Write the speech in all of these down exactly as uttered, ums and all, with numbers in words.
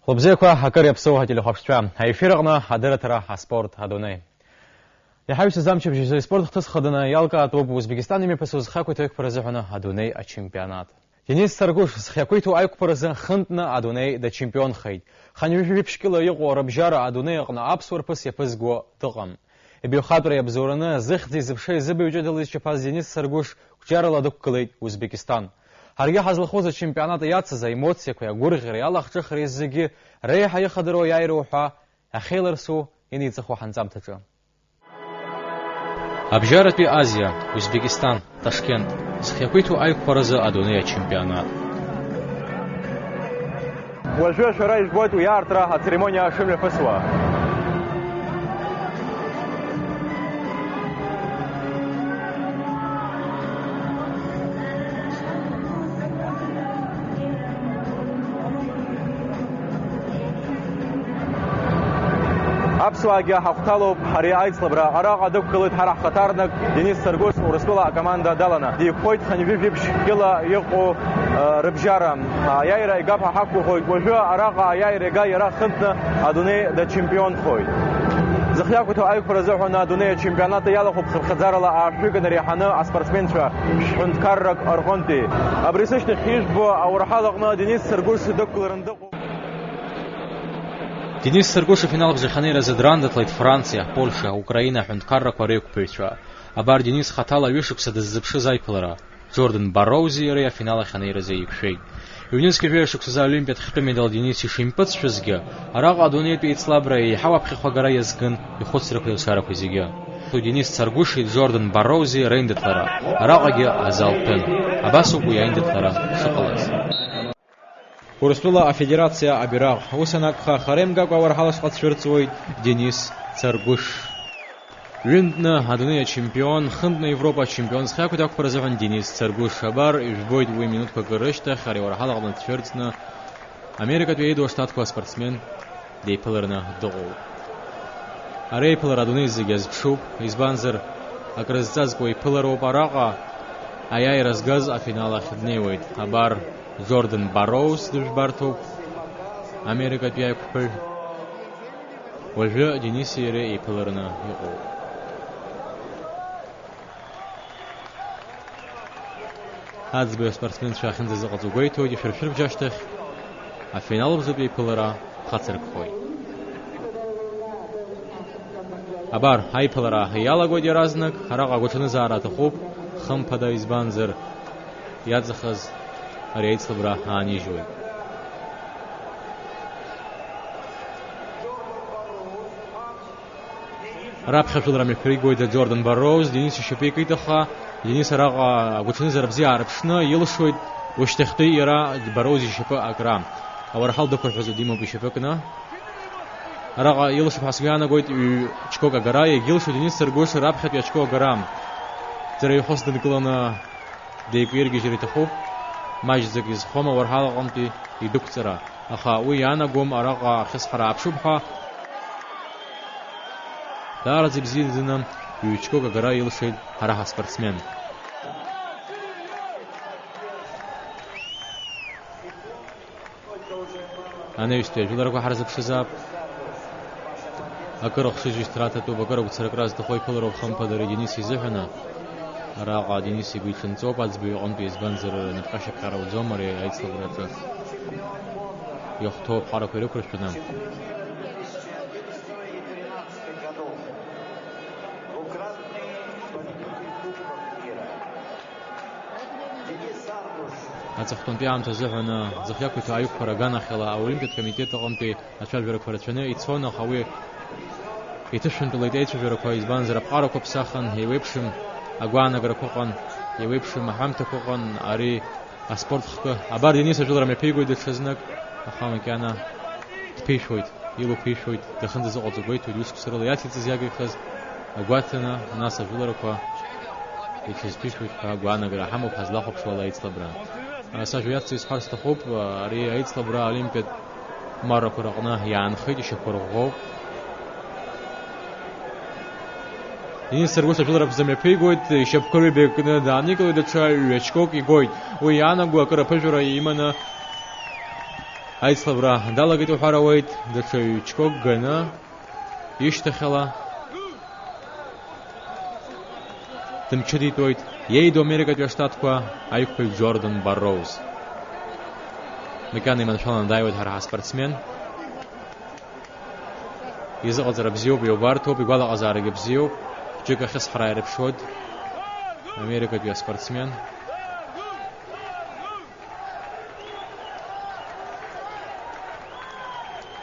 Лыбзиақәа, акыр иаԥсоу ателехәаԥшцәа, аефир аҟны адырраҭара «Аспорт адунеи». Иҳаҩсыз амчыбжь азы аспорт хҭыс хаданы иалкаатәуп Узбекистан имҩаԥысуаз зхы ақәиҭу аиқәԥара азыҳәаны адунеи ачемпионат. Денис Царгәыш зхы ақәиҭу аиқәԥаразы хынтәны адунеи дачемпионхеит. Хынҩажәи жәиԥшь кьыла иҟоу рыбжьара адунеи аҟны аԥсуа рԥыс иаԥызгуа дыҟам. Ибаҩхатәра иабзоураны, зыхьӡи зыԥшеи зыбаҩ ҷыдала изчаԥаз Денис Царгәыш қәҿиарала дықәгылеит Узбекистан. Ҳаргьы ҳазлахәыз ачемпионат иацыз аемоциақәеи агәырӷьареи алахҿыхреи зегьы реиҳа ихадыруа иааироу ҳәа ахьеиларсу инеиҵыху ҳанҵамҭаҿы. Абжьаратәи Азиа, Узбекистан, Ташкент, зхы иақәиҭу аиқәԥаразы адунеи ачемпионат. Уажәы шәара ижәбоит уи аартра ацеремониа шымҩаԥысуа. Аԥсуаагьы ҳахәҭалоуп ари аицлабра. Араҟа дықәгылоит ҳара ҳхаҭарнак Денис Царгәыш, Урыстәыла акоманда даланы. Диқәԥоит хынҩажәи жәиԥшь кьыла иҟоу, э, рыбжьара. Аиааира игап ҳәа ҳақәгәыӷуеит. Уажәы араҟа аиааира иага иара хынтәны адунеи дачемпионхоит. Зхы иақәиҭу аиқәԥара азыҳәан адунеи ачемпионат иалахәуп хыԥхьаӡарала аашәҩык инареиҳаны аспортсменцәа ҳәынҭқаррак рҟынтәи. Абри сышьҭахь ижәбо ауарҳал аҟны Денис Царгәыш дықәларан дыҟоуп. Денис Царгәыш афинал бжахь анеиразы драндаҭлеит Франциа, Польша, Украина аҳәынҭқаррақәа реиқәԥаҩцәа. Абар Денис хаҭала ҩышықәса дыззыԥшыз аиԥылара, Џьордан Барроузи иареи афинал ахь анеиразы еиқәшәеит. Ҩнызқьи жәаҩа шықәсазы аолимпиатә хьтәы медал Денис ишимпыҵшәазгьы, араҟа адунеитә еицлабра еиҳау аԥхьахә агара иазкын ихәыцрақәеи илшарақәеи зегьы. Денис Царгәыши Џьордан Барроузи реиндаҭлара араҟагьы азал ҭәын. Абас ауп уи аиндаҭлара шыҟалаз. Урыстәыла Афедерациа абираҟ. Ус анакәха, хара имгакәа ауарҳал ашҟа дцәырҵуеит Денис Царгәыш. Ҩынтәны адунеи ачемпион, хынтәны Европа ачемпион зхы иақәиҭу ақәԥара азыҳәан Денис Царгәыш. Абар, ижәбоит уи минуҭқәак рышьҭахь ари ауарҳал аҟны дцәырҵны Америкатәи Аиааира Штатқәа аспортсмен деиԥылараны дыҟоуп. Ари аиԥылара адунеи зегьы азԥшуп, избанзар, акрызҵазкуа иԥылароуп араҟа, аиааира згаз афинал ахь днеиуеит. Абар, Џьордан Барроуз дыжәбарҭоуп, америкатәи аиқәԥаҩ. Уажәы Дениси иареи еиԥылараны иҟоуп. Аӡбаҩ аспортсменцәа ахьынӡазыҟаҵо гәеиҭоит, ишәыршәырбжьы ашьҭахь афинал рзутә еиԥылара хацыркхоит. Абар, аиԥылара иалагоит иаразнак, араҟа агәаҽанызаара аҭахуп, хымԥада, избанзар, иаҵахаз ари аицлабра аанижьуеит. Раԥхьа ажәылара мҩаԥигоит Џьордан Барроуз, Денис ишьапы икит, аха Денис араҟа агәаҽанызаара бзиа аарԥшны илшоит, ушьҭахьтәи иара Барроуз ишьапы акра. Ауарҳал дықәырҳәазо димоуп ишьапы кны. Араҟа илшап ҳәа сгәы иаанагоит ҩ-чкок агара, иагьилшоит Денис Царгәыш раԥхьатәи ачкок агара. Ӡырҩахыс дынкыланы деикәиргьежьыр иҭахуп, маҷӡак изхом ауарҳал аҟынтәи идәықәҵара, аха уи иаанагом араҟа ахьысҳара ааԥшуп ҳәа. Даараӡа ибзиаӡаны ҩ-чкок агара илшеит ҳара ҳаспортсмен. Анаҩстәи ажәыларақәа ҳарзыԥшызаап. Акыр ахшыҩзышьҭра аҭатәуп, акыр агәцаракра зҭаху аиԥылароуп, хымԥада, ари Денис изыҳәаны. Араҟа Денис игәы иҽанҵоуп аӡбаҩ иҟынтәи, избанзар, напҟьа-шьапҟьара ауӡом ари аицлабраҿы. Иахәҭоу аԥҟарақәа ирықәыршәаны. Аҵыхәтәантәи аамҭа азыҳәан, зхы иақәиҭу аиқәԥара аганахьала аолимпиатә комитет аҟынтәи ацәажәарақәа рацәаны ицон, аха уи иҭышәынтәалеит аицәажәарақәа, избанзар, аԥҟарақәа ԥсахын, еиуеиԥшым агәаанагарақәа ыҟан, еиуеиԥшым аҳәамҭақәа ыҟан, ари аспорт хкы. Абар Денис ажәылара мҩаԥигоит даҽазнык, аха макьана дԥишәоит. Илақәишәоит, дахьынӡазыҟаҵо гәеиҭоит, ҩышықәса рыла иациҵаз иагихаз агәаҭаны, нас ажәыларақәа иҽазԥишәоит ҳәа агәаанагара ҳамоуп ҳазлахәаԥшуа ала аицлабра. Сажәа иацу исҳәар сҭахуп, ари аицлабра олимпиатә маррақәа рҟны иаанхеит, ишьақәырӷәӷәоуп. Денис Царгәыш ажәылара ԥшӡа мҩаԥигоит, ишьапқәа ҩба икны дааникылоит, даҽа ҩ-очкок игоит. Уи иаанаго акыр аԥыжәара иманы Аицлабра далагеит уҳәар ауеит, даҽа ҩ-чкок ганы ишьҭахьала дымчыдитәуеит иеиду Америкатәи аштатқәа аиқәԥаҩ Џьордан Барроуз. Макьана иманшәаланы дааиуеит ҳара ҳаспортсмен. Изыҟаҵара бзиоуп, иубарҭоуп, игәалаҟазаарагьы бзиоуп. Џьык ахьысҳара ирыԥшуеит Америкатәи аспортсмен.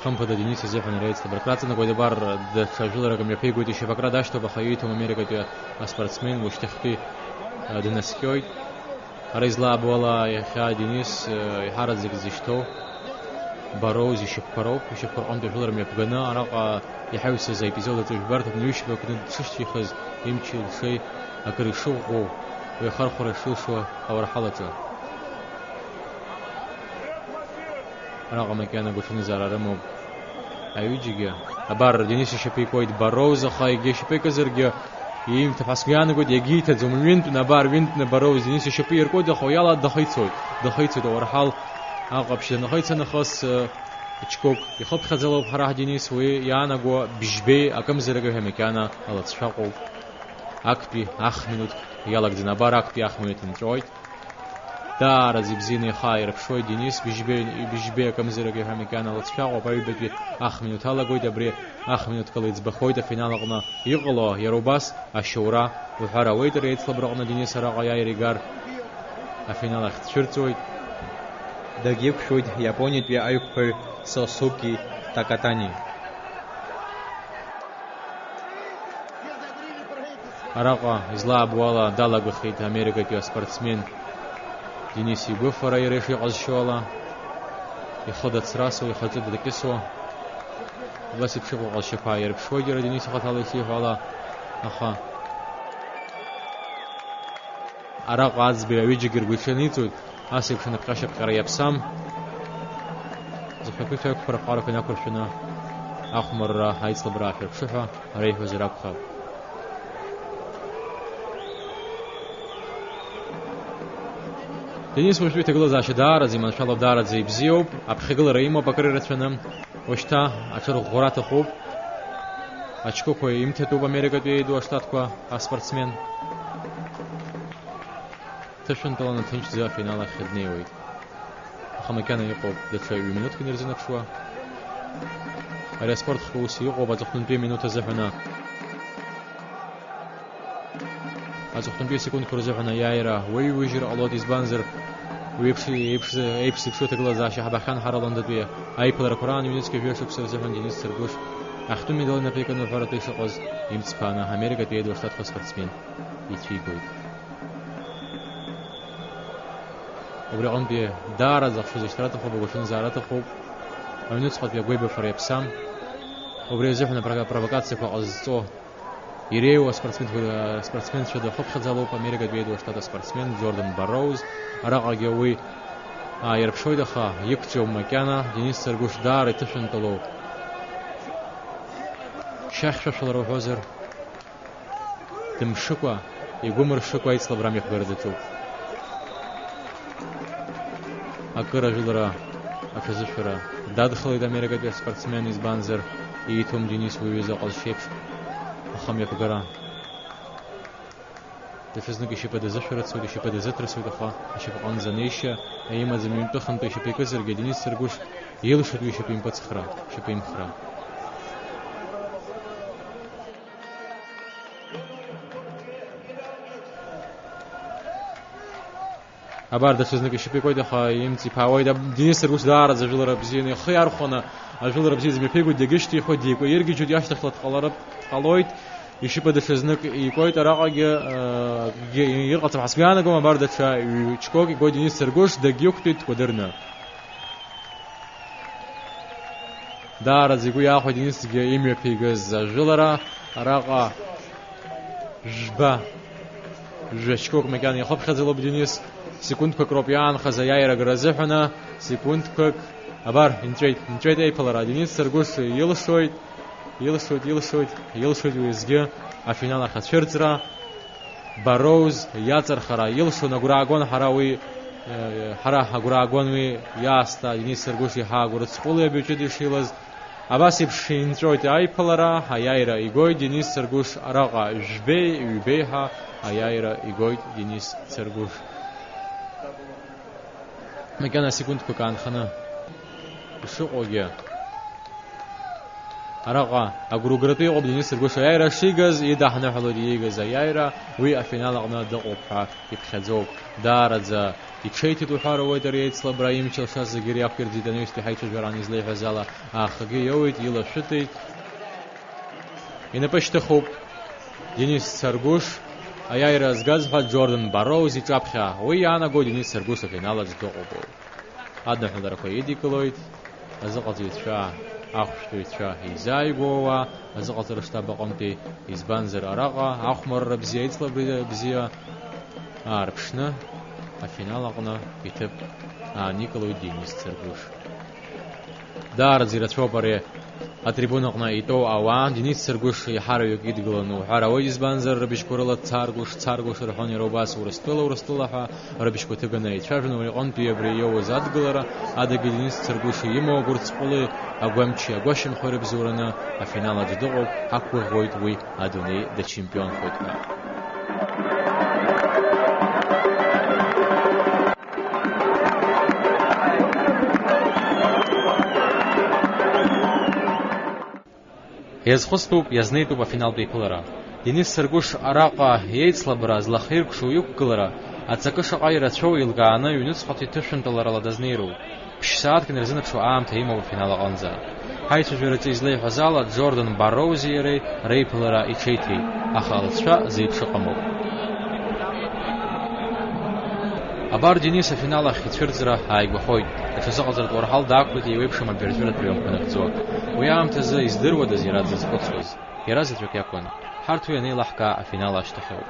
Хымԥада, Денис изыҳәан иара еицлабра краҵанакуеит, абар даҽа жәыларак мҩаԥигоит, ишьапакрад ашьҭоуп, аха ииҭом Америкатәи аспортсмен, ушьҭахьтәи, а, днаскьоит. Ара излаабо ала, иахьа Денис, э, иҳараӡак дзышьҭоу Бароу зышьапқәа роуп, ишьапқәа рҟынтә ажәылара мҩаԥганы, араҟа иҳаҩсыз аепизод аҿы жәбарҭоуп, ҩышьба кны дшышьҭихыз, имчи лшеи акыр ишыӷәӷәоу, уи ахархәара шилшо ауарҳалаҿы. Араҟа макьана агәаҽанызаара рымоуп аҩыџьагьы. Абар, Денис ишьапы икуеит Бароуз, аха егьа ишьапы икызаргьы, иимҭап ҳәа сгәы иаанагоит, егьиҭаӡом, ҩынтә набар, ҩынтә набароуз, Денис ишьапы иркуеит, аха уи ала дахицоит, дахицоит ауарҳал аҟаԥшь данахица нахыс, э, Чкок ихыԥхьаӡалоуп ҳара ҳДенис, уи иаанаго бжьбеи акымзарак ҳәа макьана алацәа ыҟоуп. Актәи ахминуҭ иалагӡаны, абар актәи ахминуҭ нҵәоит. Даараӡа ибзианы ихы ааирԥшуеит Денис, быжьбеи, быжьбеи акымзарак иҳәа макьана лацәшәаҟоуп, аҩбатәи ахминуҭ алагоит, абри ахминуҭкала иӡбахоит афинал аҟны иҟало, иара убас ашьоура уҳәар ауеит, ари аицлабраҟны Денис араҟа иааира игар афинал ахь дцәырҵуеит. Дагьықәшәоит Иапониатәи аиқәԥаҩ Сосуки Такатани. Араҟа излаабо ала далагахьеит америкатәи аспортсмен Денис игәыфара иара ишиҟазшьо ала, ихы дацрасуа, ихаҿы дыркьысуа. Убас еиԥш иҟоу ҟазшьақәа ирыԥшуеит иара Денис ихаҭала ишиҳәо ала, аха араҟа аӡбаҩ аҩыџьагьы ргәы иҽаниҵоит. Ас еиԥш анапҟьа-шьапҟьара иаԥсам. Зыхәҭақәа шәаҩқәа рҟарақәа инақәыршәаны ахәмарра аицлабра аашәырԥшы ҳәа реиҳәозар акәхап. Денис уажәтәи иҭагылазаашьа даараӡа иманшәалоуп, даараӡа ибзиоуп. Аԥхьагылара имоуп акыр ирацәаны. Уажәшьҭа аҽырӷәӷәара аҭахуп. Ачкәакәа имҭатәуп Америкатәи еиду аштатқәа аспортсмен. Ҭышәынтәаланы ҭынчӡа афинал ахь днеиуеит. Аха макьана иҟоуп даҽа ҩ-минуҭк инарзынаԥшуа. Ари аспорт хкы ус иҟоуп аҵыхәтәантәи аминуҭ азыҳәаны. Аҵыхәтәантәи асекундқәа рзыҳәан аиааира уаҩ-ҩыжьыр ҟалоит, избанзар, уи еиԥш, еиԥш, еиԥш зеиԥшу аҭагылазаашьа ҳабахьан ҳара Лондонтәи аиԥыларақәа раан ҩнызқьи жәаҩа шықәса рзыҳәан Денис Цыргәыш ахьтәы медал инапы икны уҳәаратәы ишыҟаз имҵԥааны Америкатәи аиду аштатқәа аспортсмен ицәигоит. Убри аҟынтәи даара захшыз ишьҭра аҭахуп, агәаҽанызаара аҭахуп. Аҩныҵҟатәи агәеибафара иаԥсам. Убри азыҳәан апро-, апровокациақәа ҟазҵо иреиуоу аспортсменцәа, аспортсменцәа дахыԥхьаӡалоуп Америкатәи еиду аштат аспортсмен Џьордан Барроуз. Араҟагьы уи ааирԥшуеит, аха иқәҿиом макьана. Денис Цыргәыш даара иҭышәынтәалоу шьа хьшәашәалара уҳәозар. Дымшыкәа, игәы мыршыкәа аицлабра амҩаԥгара даҿуп. Акыр ажәылара аҽазышәара дадхалеит америкатәи аспортсмен, избанзар, ииҭом Денис уи ҩыза ҟазшьеиԥш, аха амҩаԥгара. Даҽазнык ишьапы дазышәарыцоит, ишьапы дазыҭрысуеит, аха ашьапаҟынӡа неишьа имаӡам, ҩынтәыхынтәи ишьапы икызаргьы, Денис Цыргәыш илшоит уи ишьапы импыҵхра, ишьапы имхра. Абар даҽазнык ишьапы икуеит, аха имҵиԥаауеит. Аб-, Денис Цыргәыш даараӡа ажәылара бзианы ихы иархәаны, ажәылара бзиаӡа имҩаԥигоит, дагьышьҭихуеит, дикәа-иргьежьуеит, иашьҭахьла дҟаларыԥ-, дҟалоит. Ишьапы даҽазнык икуеит, араҟагьы, э, акгьы иҟаҵам ҳәа сгәы иаанагом, абар даҽа ҩ-чкок игоит Денис Цыргәыш, дагьықәтәеит дкәадырны. Даараӡа игәы иаахәеит Денисгьы имҩаԥигаз ажәылара. Араҟа жәба, жәа-чкок макьана ихыԥхьаӡалоуп Денис. Секундқәак роуп иаанхаз аиааира агара азыҳәаны. Секундқәак, абар, инҵәеит, инҵәеит аиԥылара. Денис Цыргәыш илшоит, илшоит, илшоит, илшоит уеизгьы афинал ахь ацәырҵра. Бароуз иаҵырхара илшон, агәра аагон ҳара уи Ҳара агәра аагон уи иаасҭа Денис Саргәыш иаҳа агәырҵҟәылеи абаҩҷыдеи шилаз. Абас еиԥш инҵәоит аиԥылара, аиааира игоит Денис Саргәыш араҟа, жәбеи, ҩбеи ҳәа аиааира игоит Денис Саргәыш. Макьана секундқәак аанханы ишыҟоугьы. Араҟа агәра-гәратәы иҟоуп Денис Саргәыш аиааира шигаз, идаҳныҳәалоит иигаз аиааира, уи афинал аҟны дыҟоуп ҳәа иԥхьаӡоуп. Даараӡа иҽеиҭеит уҳәар ауеит ари аицлабра, имч-алша зегьы иақәирӡит анаҩстәи ҳаицәажәаран излеиҳәаз ала, аахагьы иоуеит, илашәытеит. Инапы шьҭыхуп Денис Саргәыш, аиааира згаз ҳәа Џьордан Барроуз иҿаԥхьа. Уи иаанаго Денис Саргәыш афинал аҿы дыҟоуп. Адныҳәаларақәа идикылоит азыҟаҵаҩцәа, ахәшәтәыҩцәа изааигәоу ауаа азыҟаҵара штаб аҟынтәи, избанзар, араҟа ахәмарра бзиа, аицлабра бзиа аарԥшны, афинал аҟны иҭыԥ ааникылоит Денис Цыргәыш. Даараӡа ирацәоуп ари атрибунаҟны итәоу ауаа. Денис Цыргәыш иаҳараҩык идгыланы уҳәар ауеит, избанзар, рыбжьқәа рыла дцаргәыш, дцаргәыш рҳәон иара убас Урыстәыла, Урыстәыла ҳәа. Рыбжьқәа ҭыганы еицәажәон уи аҟынтәи абри иоуз адгылара, адагьы Денис Цыргәыши имоу агәырҵҟәыли агәамчи агәашьамхи рыбзоураны афинал аҿы дыҟоуп, ҳақәгәыӷуеит уи адунеи дачемпионхоит ҳәа. Иазхәыцтәуп, иазнеитәуп афиналтә еиԥылара. Денис Саргәыш араҟа иеицлабра злахиркәшо иқәгылара, аҵакы шаҟа ирацәоу еилкааны, ҩнуҵҟатәи ҭышәынтәаларала дазнеироуп. Ԥшь-сааҭк инарзынаԥшуа аамҭа имоуп афинал аҟынӡа. Ҳаицәажәараҿы излеиҳәаз ала, Џордан Барроузи иареи реиԥылара иҽеиҭеит, аха алҵшәа зеиԥш ыҟамоуп. Абар Денис афинал ахь ицәырҵра ааигәахоит. Даҽазыҟаҵаратә уарҳал даақәлеит еиуеиԥшым абиржәыратә приемқәа нагӡо. Уи аамҭазы издыруадаз иара дзызхәыцуаз? Иара заҵәык иакәын. Ҳарҭ уи анеилаҳкаа афинал ашьҭахьоуп.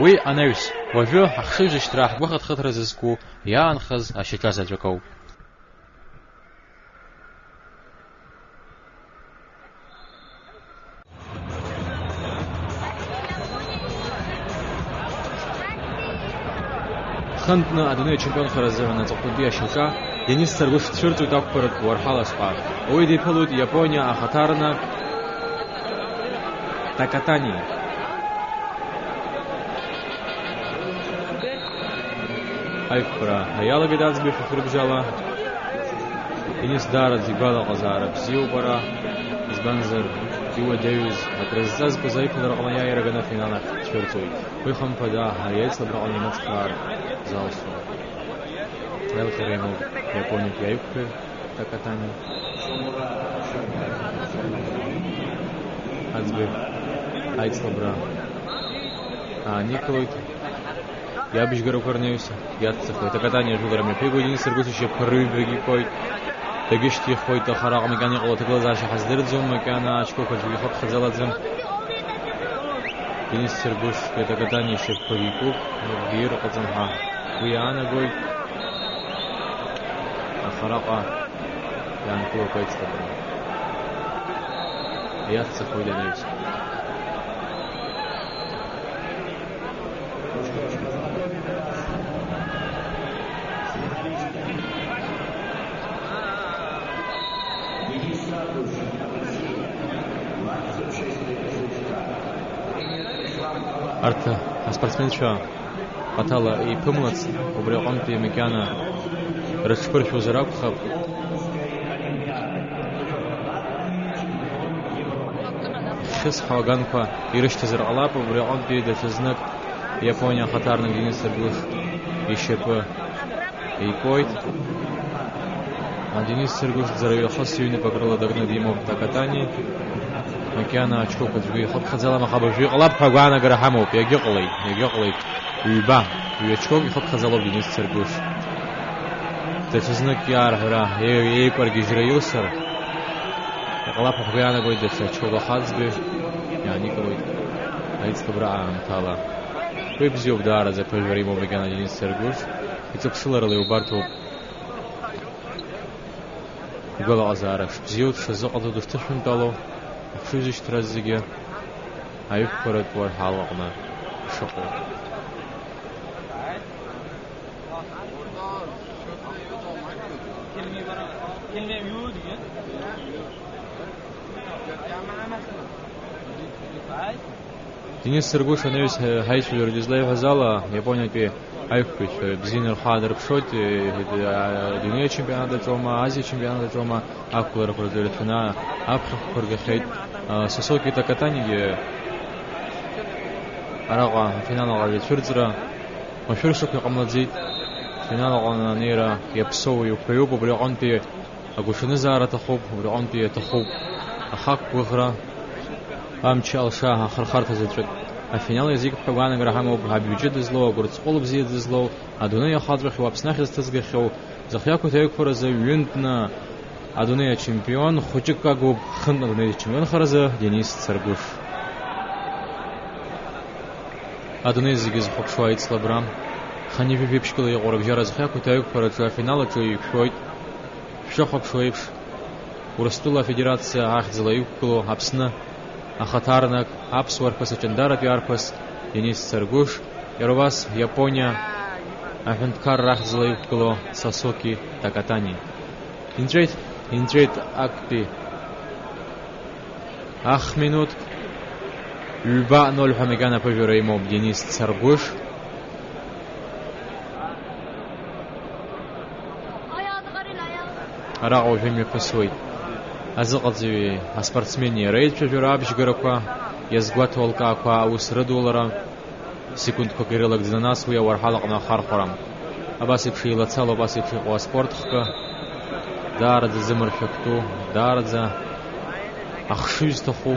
Уи анаҩс, уажәы ҳахшыҩзышьҭра ҳгәыхыҭхыҭра зызку иаанхаз ашьаҿа заҵәык ауп. Хынтәны адунеи ачемпионхара азыҳәан аҵыхәтәантәи ашьаҿа Денис Царгәыш дцәырҵуеит ақәԥаратә уарҳал ашҟа. Уи диԥылоит Иапониа ахаҭарнак Такатани. Аиқәԥара иалагеит аӡбаҩ шәахырбжьала. Денис даараӡа игәалаҟазаара бзиоуп ара, избанзар, иуадаҩыз, акрызҵазкуаз аиԥылараҟны аиааира ганы афинал ахь дцәырҵуеит. Уи хымԥада, ари аицлабраҟны имыцхраар залшом. Аилҟьара имоуп Иапониатәи аиқәԥаҩ Такатани. Аӡбаҩ аицлабра ааникылоит. Иабжьгарақәа рнаҩс иацҵахоит. Акатани ажәылара мҩаԥигоит, Денис Саргәыш ишьапқәа рыҩбагьы икуеит. Дагьышьҭихуеит, аха араҟа макьана иҟало аҭагылазаашьа ҳаздырӡом, макьана ачқәақәа аӡәгьы ихыԥхьаӡалаӡам. Денис Саргәыш иара Акатани ишьапқәагьы икуп, акгьы ирҟаҵом ҳәа уи иаанагоит. Аха араҟа иаанкылоуп аицлабра. Иацҵахоит анаҩс. Арҭ аспортсменцәа хаҭала иԥымлац, убри аҟынтәи макьана рыҽԥыршәозар акәхап. Хьысҳау аганқәа ирышьҭазар ҟалап, убри аҟынтәи даҽазнык Иапониа ахаҭарнак Денис Саргәыш ишьапы икуеит. Денис Саргәыш ӡара ҩахыс ҩнапык рыла дакны димоуп Такатани. Макьана ачқәақәа аӡәгьы ихыԥхьаӡалам, аха абыржәы иҟалап ҳәа агәаанагара ҳамоуп. Иагьыҟалеит, иагьыҟалеит. Ҩба, ҩ-ачқәак ихыԥхьаӡалоуп Денис Саргәыш. Даҽазнык иаарҳәра, еи-, еикәаргьежьра илшар, иҟалап ҳәа ҳгәы иаанагоит, даҽа ачқәак ахаҵгьы иааникылоит аицлабра аамҭала. Уи бзиоуп даараӡа, аԥыжәара имоуп макьана Денис Саргәыш. Иҿыԥшыларала иубарҭоуп. Игәалаҟазаара шбзиоу, дшазыҟаҵоу, дышҭышәынтәалоу, ахшыҩзышьҭра зегьы. аҩықәԥаратә уарҳал аҟны ишыҟоу. Денис Саргәыш анаҩс ҳаицәажәараҿы излеиҳәаз ала, Иапониатәи аиқәшәаҩцәа бзианы рхы аадырԥшуеит, э, э, адунеи ачемпионат аҿоума, Азиа ачемпионат аҿоума, ақәларақәа рҿы ирацәаны аԥхьахәқәа ргахьеит. А, Сосоки Такатанигьы араҟа афинал аҟара ицәырҵра машәыршақә иҟамлаӡеит. Афинал аҟны анеира иаԥсоу иуқәаҩуп, убри аҟынтәи агәаҽанызаара аҭахуп, убри аҟынтәи иаҭахуп ахақәгәыӷра, амч алша ахырхарҭа заҵәык. Афинал иазикуп ҳәа агәаанагара ҳамоуп, абиуџьет дызлоу, агәырҵҟәыл бзиа дызлоу, адунеи ахаҵәахьоу, Аԥсны ахьӡ ҭызгахьоу, зхы иақәиҭу аиқәԥаразы ҩынтәны адунеи ачемпион хәыҷык агуп, хынтә адунеи ачемпионхаразы Денис Царгәыш. Адунеи зегьы зхәаԥшуа аицлабра. Хынҩажәи жәиԥшь кыла иҟоу рыбжьара зхы иақәиҭу аиқәԥараҿы афинал аҿы иқәшәоит. Шәшыхәаԥшуа еиԥш, Урыстәыла Афедерациа ахьӡала иқәгылоу Аԥсны ахаҭарнак, аԥсуа арԥыс, аҷандаратәи арԥыс Денис Царгәыш, иара убас Иапониа аҳәынҭқарра ахьӡала иқәгылоу Сасоки Такатани. Инҵәеит, инҵәеит актәи ахминуҭ. Ҩба ноль ҳәа макьана аԥыжәара имоуп Денис Царгәыш. Араҟа уажәы имҩаԥысуеит азыҟаҵаҩи аспортсмени реицәажәара абжьгарақәа, иазгәаҭоу алкаақәа аус рыдулара, секундқәак ирылагӡаны, нас уи ауарҳал аҟны ахархәара. Абас еиԥш еилацалоуп, абас еиԥш иҟоу аспорт хкы, даараӡа зымаршәа ктәу, даараӡа ахшыҩ зҭаху,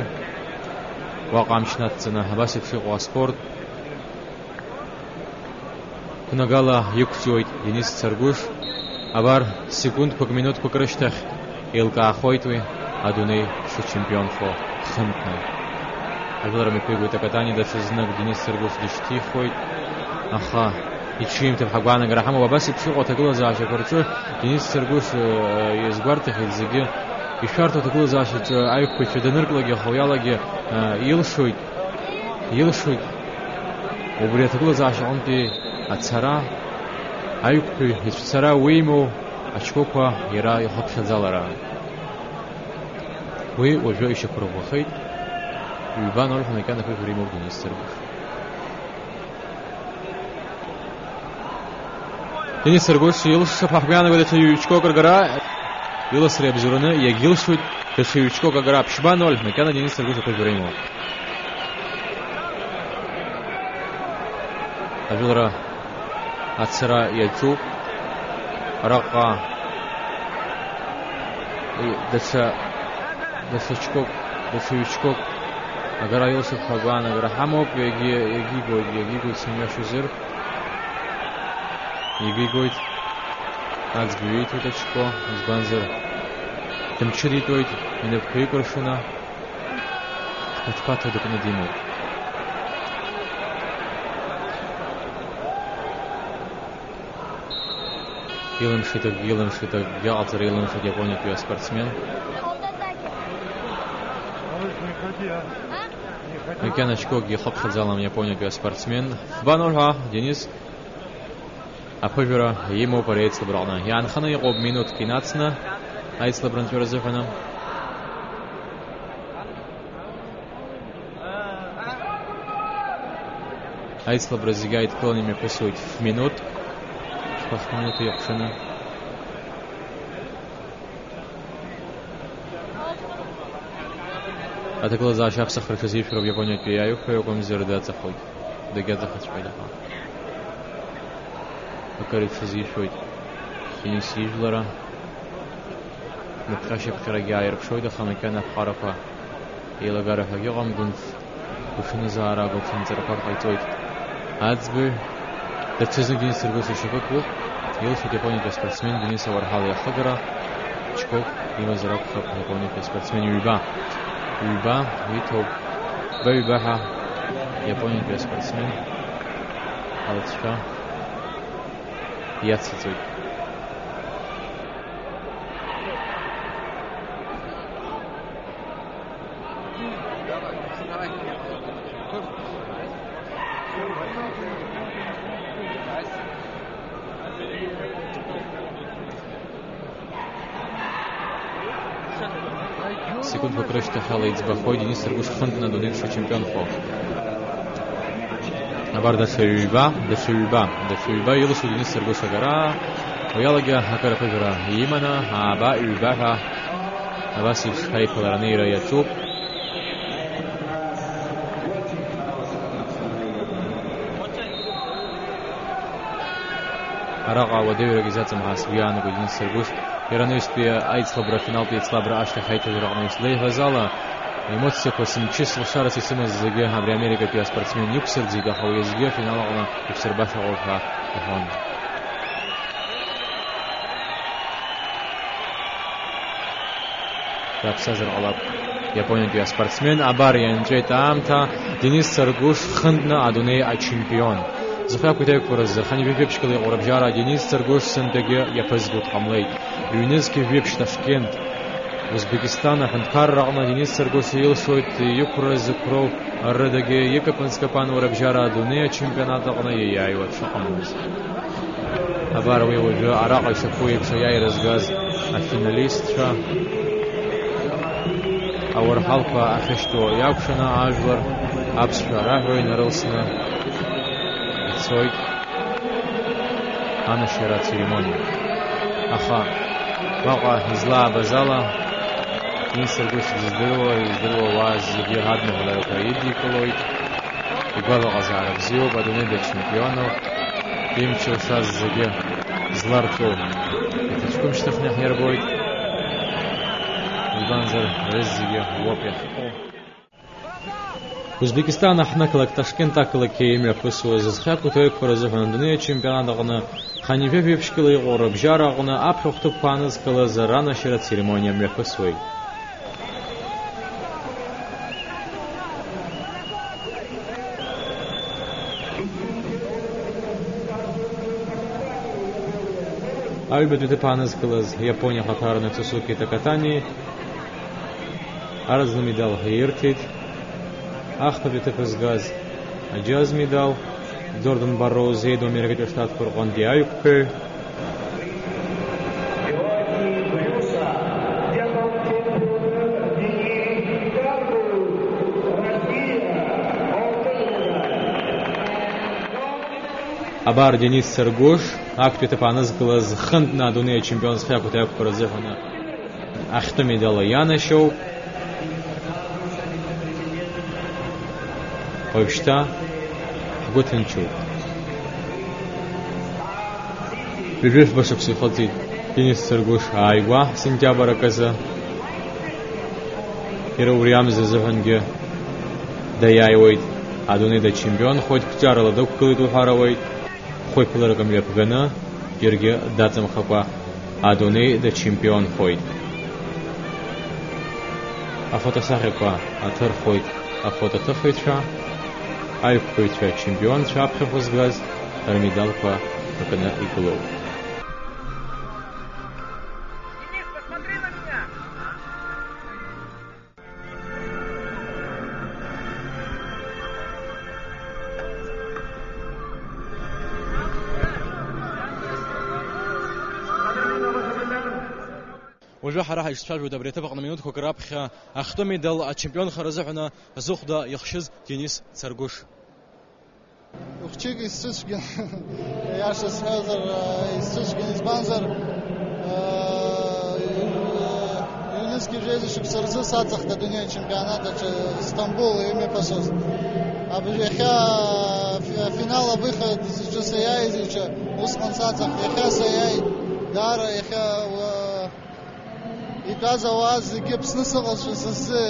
уаҟа амч нацҵаны, абас еиԥш иҟоу аспорт. Қәнагала иқәҿиоит Денис Царгәыш. Абар, секундқәак, минуҭқәак рышьҭахь еилкаахоит уи адунеи шычемпионхо хынтәны. Ажәылара мҩаԥигоит акатани, даҽазнык Денис Царгәыш дышьҭихуеит, аха иҽимҭар ҳәа агәаанагара ҳамоуп. Абас еиԥш иҟоу аҭагылазаашьақәа рҿы Денис Царгәыш, э, иазгәарҭахьеит зегьы. Ишәарҭоу аҭагылазаашьаҿы аиқәԥаҩцәа данырклакгьы, аха уи алагьы, э, илшоит. Илшоит убри аҭагылазаашьа аҟынтәи ацара, аиқәтәаҩ ицәцара уимоу ачкәакәа иара ихыԥхьаӡалара. Уи уажәы ишьақәырӷәӷәахеит, ҩба ноль ҳәа макьана аԥыжәара имоуп Денис Царгәыш. Денис Царгәыш илшап ҳәа ҳгәы иаанагоит даҽа ҩ-чкок ргара. Иласра иабзоураны иагьилшоит даҽа ҩ-чкок агара. Ԥшьба ноль, макьана Денис Царгәыш аԥыжәара имоуп. Ажәылара ацара иаҿуп. Араҟа даҽа, даҽа чкок, даҽа ҩ-чкок агара илшап ҳәа агәаанагара ҳамоуп. Иагьи-, иагьигоит, иагьигоит сымҩашьозар. Игигоит, аӡбаҩ ииҭоит аҽқәа, избанзар, дымчыдитәуеит, инапқәа икәыршаны, дԥаҭԥаҭо дыкны димоуп. Илымшеит акгьы, илымшеит акгьы, аҟаҵара илымшеит Иапониатәи аспортсмен. Макьана ачкокгьы ихыԥхьаӡалам Иапониатәи аспортсмен. Фба ноль ҳәа, Денис. Аԥыжәара имоуп ари аицлабраҟны. Иаанханы иҟоуп минуҭк инацны аицлабра нҵәара азыҳәаны. Аицлабра зегьы ааидкыланы имҩаԥысуеит ф-минуҭ, ф-минуҭ иҟәшаны. Аҭагылазаашьа аԥсахра рҽазишәароуп Иапониатәи аиқәԥаҩ акәымзар даҵахоит, дагьаҵахаҵәҟьоит аха. Акыр иҽазишәоит Денис ижәлара. Мыԥҟьа-шьыԥҟьарагьы ааирԥшуеит, аха макьана аԥҟарақәа еилагара ҳәагьы ыҟам, гәынф гәаҽанызаара, гәаҽанҵарақәак ҟаиҵоит. Аӡбаҩ, даҽазнык Денис Царгәыш ишьапы куп, илшоит Иапониатәи аспортсмен Денис Ауарҳала иахыгара, чкок имазар акәхап Иапониатәи аспортсмен ҩба. Ҩба иҭоуп. Ба-ҩба ҳәа Иапониатәи аспортсмен алҵшәа иацаҵоит. Секундқәак рышьҭахьала иӡбахоит Денис Саргәыш хынтәны адунеи дшачемпионхо. Абар даҽа ҩба, даҽа ҩба, даҽа ҩба илшоит Денис Саргәыш агара. Уи алагьы акыр аԥыжәара иманы, ааба, ҩба ҳәа абас еиԥш аиԥылара анеира иаҿуп. Араҟа уадаҩрак изаҵамҳа сгәы иаанагоит Денис Саргәыш. Иара анаҩстәи аицлабра, афиналтә еицлабра ашьҭахь аиҭажәра аҟны излеиҳәаз ала, аемоциақәа сымчыс, лшарас исымаз зегьы абри америкатәи аспортсмен иқәсырӡит, аха уеизгьы афинал аҟны иԥсырбаша ыҟоуп ҳәа иҳәон. Даԥсазар ҟалап иапониатәи аспортсмен. Абар ианҵәеит аамҭа, Денис Саргәыш хынтәны адунеи ачемпион. Зхы ақәиҭ аиқәԥаразы хынҩажәи жәиԥшьқала иҟоу рыбжьара Денис Саргәыш сынтәагьы иаԥызго дҟамлеит. Ҩнызқьи жәиԥшь Ташкент, Узбекистан аҳәынҭқарра аҟны Денис Саргәыш илшоит иқәра зықәроу рыдагьы икапан-скапануа рыбжьара адунеи ачемпионат аҟны иаиааиуа дшыҟамлоз. Абар уи уажәы араҟа ишаԥу еиԥш аиааира згаз афиналистцәа ауарҳалқәа ахьышьҭоу иакәшаны ажәлар аԥсшәа раҳәо инарылсны ицоит анашьара ацеремониа. Аха уаҟа излаабаз ала, Денис Саргәыш дыздыруа, издыруа ауаа зегьы адныҳәаларақәа идикылоит. Игәалаҟазаара бзиоуп, адунеи дачемпионуп, имч лшаз зегьы зларҵәо иҭаҷкәым шьҭыхны иаҳирбоит. Избанзар, рызегьы уоуп иахьыҟоу. Узбекистан аҳҭнықалақь Ташкент ақалақь имҩаԥысуаз зхы ақәиҭу аиқәԥара азыҳәан адунеи ачемпионат аҟны хынҩажәи жәиԥшьқала иҟоу рыбжьара аҟны аԥхьахә ҭыԥқәа аанызкылаз ранашьара ацеремониа мҩаԥысуеит. Аҩбатәи ҭыԥ аанызкылаз Иапониа ахаҭарнак Цусуки Такатани араӡны амедалқәа ирҭеит. Ахԥатәи аҭыԥ згаз аџьаз медал, Џордан Барроуз, Еидоу Америкатәи Штатқәа рҟынтәи аиқәԥаҩ. Абар Денис Саргәыш, актәи аҭыԥ аанызкылаз, хынтәны адунеи ачемпион зхы иақәиҭу аиқәԥара азыҳәан ахьтәы медал ианашьоуп. Уажәшьҭа ҳгәы ҭынчуп. Ҩажәи жәба шықәса ихыҵит Денис Саргәыш ааигәа, сентиабр аказы. Иара убри амза азыҳәангьы даиааиуеит, адунеи дачемпионхоит, қәҿиарала дықәгылеит уҳәар ауеит. Хәыԥларак мҩаԥганы, џьаргьы даҵамхакәа, адунеи дачемпионхоит. Афотосахьақәа аҭырхуеит афотоҭыхыҩцәа, аиқәԥаҩцәа, ачемпионцәа аԥхьахә згаз рмедалқәа ркны игылоуп. Уажәы ҳара ҳаицәажәоит абри аҭыԥ аҟны минуҭқәак раԥхьа ахьтәы медал ачемпионхара азыҳәан зыхәда ихшьыз Денис Царгәыш. Ухәыҷык исцәыцәгьан, иаша сҳәозар, исцәыцәгьан, избанзар, ҩнызқьи жәеиза шықәса рзы саҵахт адунеи ачемпионат аҿы Стамбул имҩаԥысуаз. Аб-, иахьа афи-, афинал абыхьӡаҿы саиааиз ҩыџьа усҟан саҵахт, иахьа саиааит, даара иахьа, уа, Итәаз ауаа зегьы Аԥсны сыҟазшәа са сзы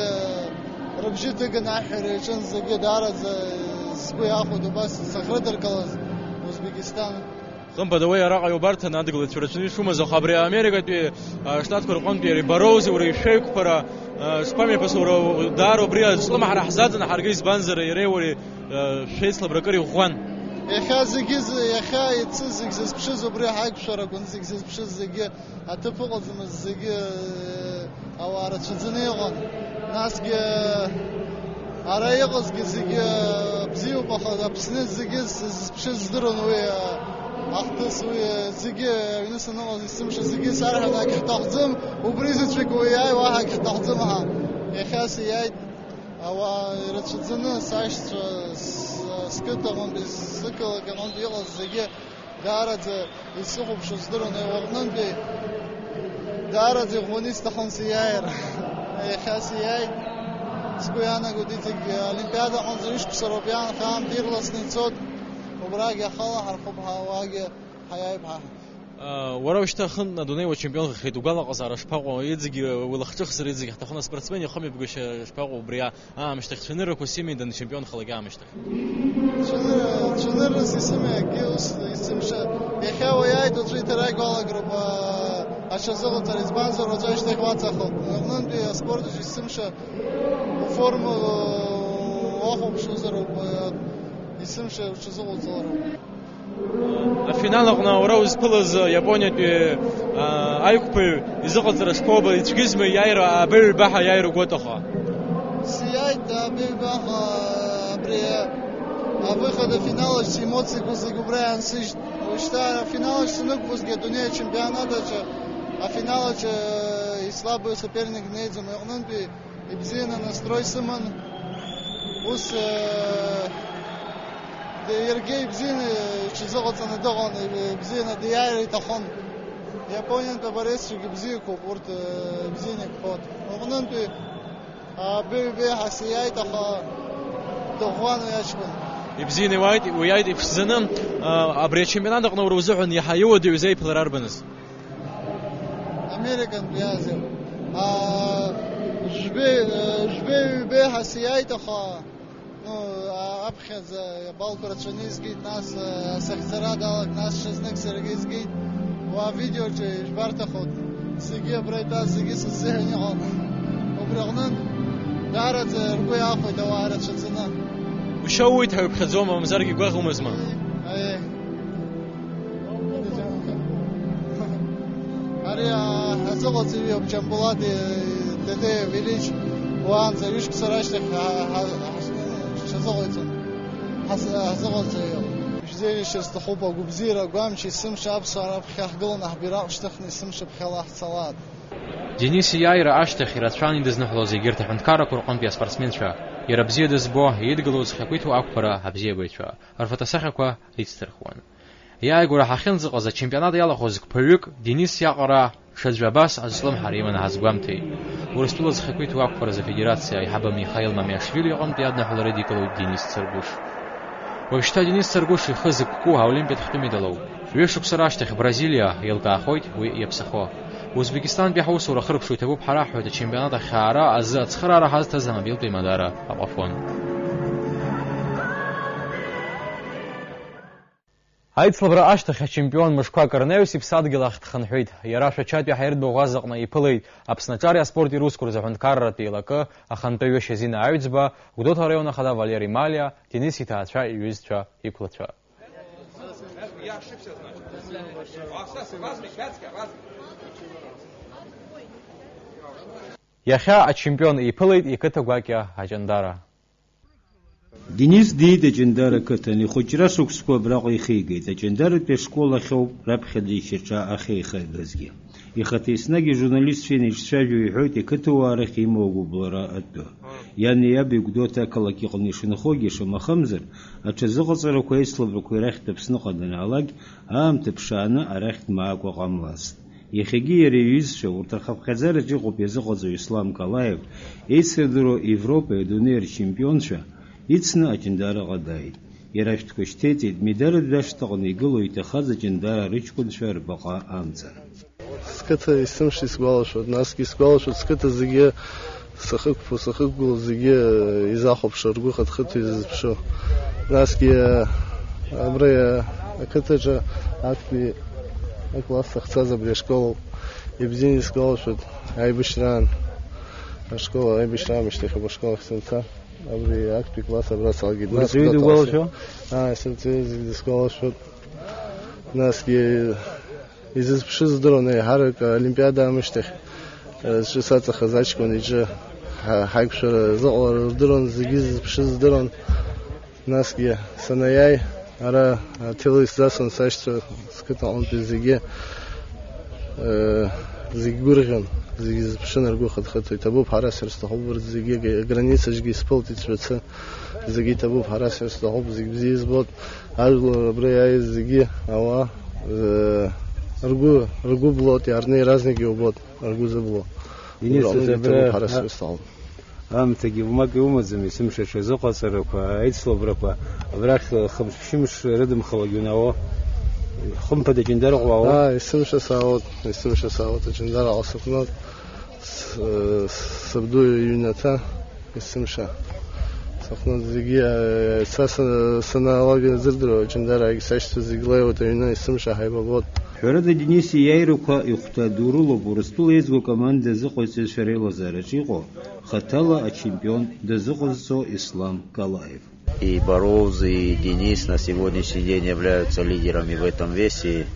рыбжьы ҭыганы аҳәара иаҿын зегьы, даараӡа сгәы иахәеит убас сахьрыдыркылаз Узбекистан. Хымԥада, уи араҟа иубарҭан адгылаҩцәа рацәаны ишумаз, аха абри Америкатәи, а, штатқәа рҟынтәи ари Барроузи уара ишәеиқәԥара, а, шԥамҩаԥысуа, уара даара убри аҿлымҳара ҳзаҵан ҳаргьы, избанзар иареи уареи, а, шәеицлабра акыр иӷәӷәан. Иахьа зегьы з-, иахьа иацы зегь зызԥшыз убри ҳаиқәшәара акәын, зегь зызԥшыз зегьы Аҭыԥ ыҟаӡамызт, зегьы, э, ауаа рацәаӡаны иҟан. Насгьы, э, Ара иҟазгьы зегьы бзиоуп, аха Аԥсны зегьы зызԥшыз здыруан уи, ахҭыс уи, зегьы аҩны саныҟаз есымша зегьы сарҳәон, агьҳҭахӡам, убри заҵәык уи иааи, уаҳа агьҳҭахӡам ҳәа. Иахьа сиааит, ауаа ирацәаӡаны, сашьцәа, с-, сқыҭа аҟынтәи, сықалақь аҟынтәи иҟаз зегьы даараӡа исыхәаԥшуа здыруан, уи аҟнынтәи даараӡа иӷәӷәаны исҭахын сиааир. Иахьа сиааит, сгәы иаанагоит, иҵегь Олимпиада аҟынӡа ҩышықәса роуп иаанхо, аамҭа ирласны ицоит, убрагьы ахала ҳархуп, ҳа-, уаагьы ҳаиааип ҳа. Уара ушьҭа хынтә адунеи уачемпионхахьеит, угәалаҟазаара шԥаҟоу? Иҵегь уи лахҿыхзар, иҵегь ҳҭахын аспортсмен ихымҩаԥгашьа шԥаҟоу убри аамышьҭахь, цәаныррақәа сымеи данчемпионхалак аамышьҭахь? Цәанырра, цәаныррас исымеи акгьы ус есымша. Иахьа уиааит, уаҵәы иҭара игәалагроуп, а, аҽазыҟаҵара, избанзар, уаҵәы ашьҭахь уаҵахоит. Аҟнынтәи аспорт аҿы есымша уформа уахәаԥшуазароуп, а, есымша уҽазыҟауҵалароуп. Афинал аҟны уара узԥылаз Иапониатәи, аа, аиқәԥаҩ изыҟаҵара шԥоуба, ицәгьызма иааира абаҩ-ҩба ҳәа иааира угәаҭахо? Сиааит абаҩ-ҩба ҳәа, абри авыход афинал аҿы сиэмоциақәа зегь убра иаансыжьт. Уажәшьҭа афинал аҿы санықәбозгьы адунеи ачемпионат аҿы, афинал аҿы ислабый соперник днеиӡом, иҟнынтәи ибзианы анастрой сыман, ус, э, д-, иаргьы ибзианы иҽазыҟаҵаны дыҟан, ибзианы диааир иҭахын. Иапониантә абореццәагьы бзиақәоуп, урҭ, э, ибзианы икәхоит. Уҟнынтәи, а, беи-беиҳа сиааит, аха дыӷәӷәан уи аҷкәын. Ибзианы иуааит, уиааит иԥшӡаны, а, абри ачемпионат аҟны уара узыҳәан иаҳа иуадаҩыз аиԥылара арбаныз? Американтә иаазеи. Аа, жәбеи, э, жәбеи-ҩбеи ҳәа сиааит, аха, ну, а-, аԥхьаӡа абалқәа рацәаны изгеит, нас, э, сахьцара далагт, нас ҽазнык саргьы изгеит. Уа авидеоҿы ижәбарҭахоит, зегьы абра итәаз зегьы сыззыҳәан иҟан. Убри аҟнынтә, даараӡа ргәы иахәеит ауаа рацәаӡаны. Ушьоуеит ҳәа уԥхьаӡома, мамзаргьы гәаӷ умазма? Аиеи. Ари, а, ҳазыҟаҵаҩ иоуп, Џьамбулат, э, Тетеев Ильич, уаанӡа ҩышықәса рашьҭахь, а, ҳа-, ҳа-, ҳазыҟаиҵон. Ҳаз-, ҳазыҟаҵаҩ иоуп. Шәзеиӷьашьар сҭахуп, агәабзиара, агәамч, есымша аԥсуаа раԥхьа ҳгыланы ҳбираҟ шьҭыхны есымша ԥхьала ҳцалааит. Денис иааира ашьҭахь ирацәан идызныҳәалоз егьырҭ аҳәынҭқаррақәа рҟынтәи аспортсменцәа. Иара бзиа дызбо, идгылоу зхы ақәиҭу ақәԥара абзиабаҩцәа рфотосахьақәа рицҭырхуан. Иааигәара ҳахьынӡаҟаз ачемпионат иалахәыз қәԥаҩык Денис иаҟара ҽаӡәы абас азҿлымҳара иманы ҳазгәамҭеит. Урыстәыла зхы ақәиҭу ақәԥаразы афедерациа аиҳабы Михаил Мамиашвили иҟынтәи адныҳәалара идикылоит Денис Царгәыш. Уажәшьҭа Денис Царгәыш ихы зықәку аолимпиатә хьтәы медалоуп. Ҩышықәса рашьҭахь Бразилиа еилкаахоит уи иаԥсахо. Узбекистантәи ҳусура ахыркәшо иҭабуп ҳәа раҳҳәоит ачемпионат ахьаара азы ацхыраара ҳазҭаз амобилтә аимадара Аҟәафон. Аицлабра ашьҭахь ачемпион мышқәак рнаҩс иԥсадгьыл ахь дхынҳәит. Иара Шәачатәи аҳаиртә баӷәаза аҟны иԥылеит Аԥсны аҿари аспорти русқәа рзы аҳәынҭқарратә еилакы ахантәаҩы Шьазина Аҩӡба, Гәдоуҭа араион ахада Валери Малиа, Денис иҭаацәа, иҩызцәа, иқәлацәа. Иахьа ачемпион иԥылеит иқыҭа гәакьа Аҷандара. Денис диит Аҷандара қыҭан, ихәыҷра шықәсқәа абраҟа ихигеит. Аҷандаратәи ашкол ахьоуп раԥхьаӡа ишьаҿа ахьеихагазгьы. Ихаҭа еснагь ижурналистцәа инеицәажәо иҳәоит иқыҭауаа рахь имоу агәыбылра атәы. Иани иаби Гәдоуҭа ақалақь иҟны ишынхогьы, шамахамзар, аҽазыҟаҵарақәа аицлабрақәа ирахьтә Аԥсныҟа данаалак, аамҭа ԥшааны арахь дмаакәа ҟамлацт. Иахьагьы иара иҩызцәа, урҭ рхыԥхьаӡараҿ иҟоуп иазыҟаҵаҩ Ислам Калаев, еицырдыруа Европеи адунеи рчемпионцәа, ицны Аҷандараҟа дааит. Иара ашәҭқәа шьҭеиҵеит, Медаратәи ашҭаҟны игылоу иҭахаз Аҷандара рыҷкәынцәа рбаҟа амҵан. Сқыҭа есымша исгәалашәоит, насгьы исгәалашәоит сқыҭа зегьы сахьықәԥо, сахьықәгыло зегьы изахәаԥшуа, ргәы хыҭхыҭуа изызԥшу. Насгьы абра ақыҭаҿы актәи акласс ахьцаз абри ашкол ауп. Ибзианы исгәалашәоит аибашьраан, ашкол аибашьраамышьҭахь ауп ашкол ахь санца. Абри актәи класс абра салгеит. Урҵаҩы дыгәалашәо? Аа, сырҵаҩы зегь дысгәалашәоит. Насгьы изызԥшыз здыруан, еиҳарак Олимпиада аамышьҭахь, э, зҿы саҵахаз аҷкәын иҿы Ҳа-, ҳаиқәшәара зыҟалара рдыруан, зегьы ззыԥшыз здыруан. Насгьы санаиааи, ара аҭел исзасуан сашьцәа, сқыҭа аҟынтәи зегьы, э, зегь гәырӷьон, зегь зыԥшын, ргәы хыҭхыҭуа. Иҭабуп, ҳара сара сҭахуп, урҭ зегьы, аграницаҿгьы исԥылт, иҵәҩацы, зегьы иҭабуп, ҳара сара сҭахуп, зегь бзиа избоит, ажәлар абра иааиз зегьы ауаа, э, ргәы, ргәы блоит, иаарны иаразнак иубоит, ргәы зыбло. Денис, убра аҟны абра иҭабуп, ҳара а-, сара сҭахуп. Аамҭагьы уамак иумаӡам, есымша аҽазыҟаҵарақәа, аицлабрақәа, абрахь хымш-ԥшьымш рыдымхалагьы унаауо, хымԥада Ҷандар уаауо. Аа, есымша саауеит, есымша саауеит, Аҷандараҟа сыҟны, с-, сабду иҩнаҭа, есымша. Сыҟны зегьы, э, са са-, санаалак зырдыруа, Аҷандараагьы сашьцәа зегь леиуеит аҩны, есымша ҳаибабоит. Ҳәарада, Денис ииааирақәа ихәҭа ду рылоуп Урыстәыла еизго акоманда азыҟаҵаҩцәа реилазаараҿы иҟоу. Хаҭала ачемпион дазыҟазҵо Ислам Калаев. И Бароуз, и Денис на сегодняшний день являются лидерами в этом весе.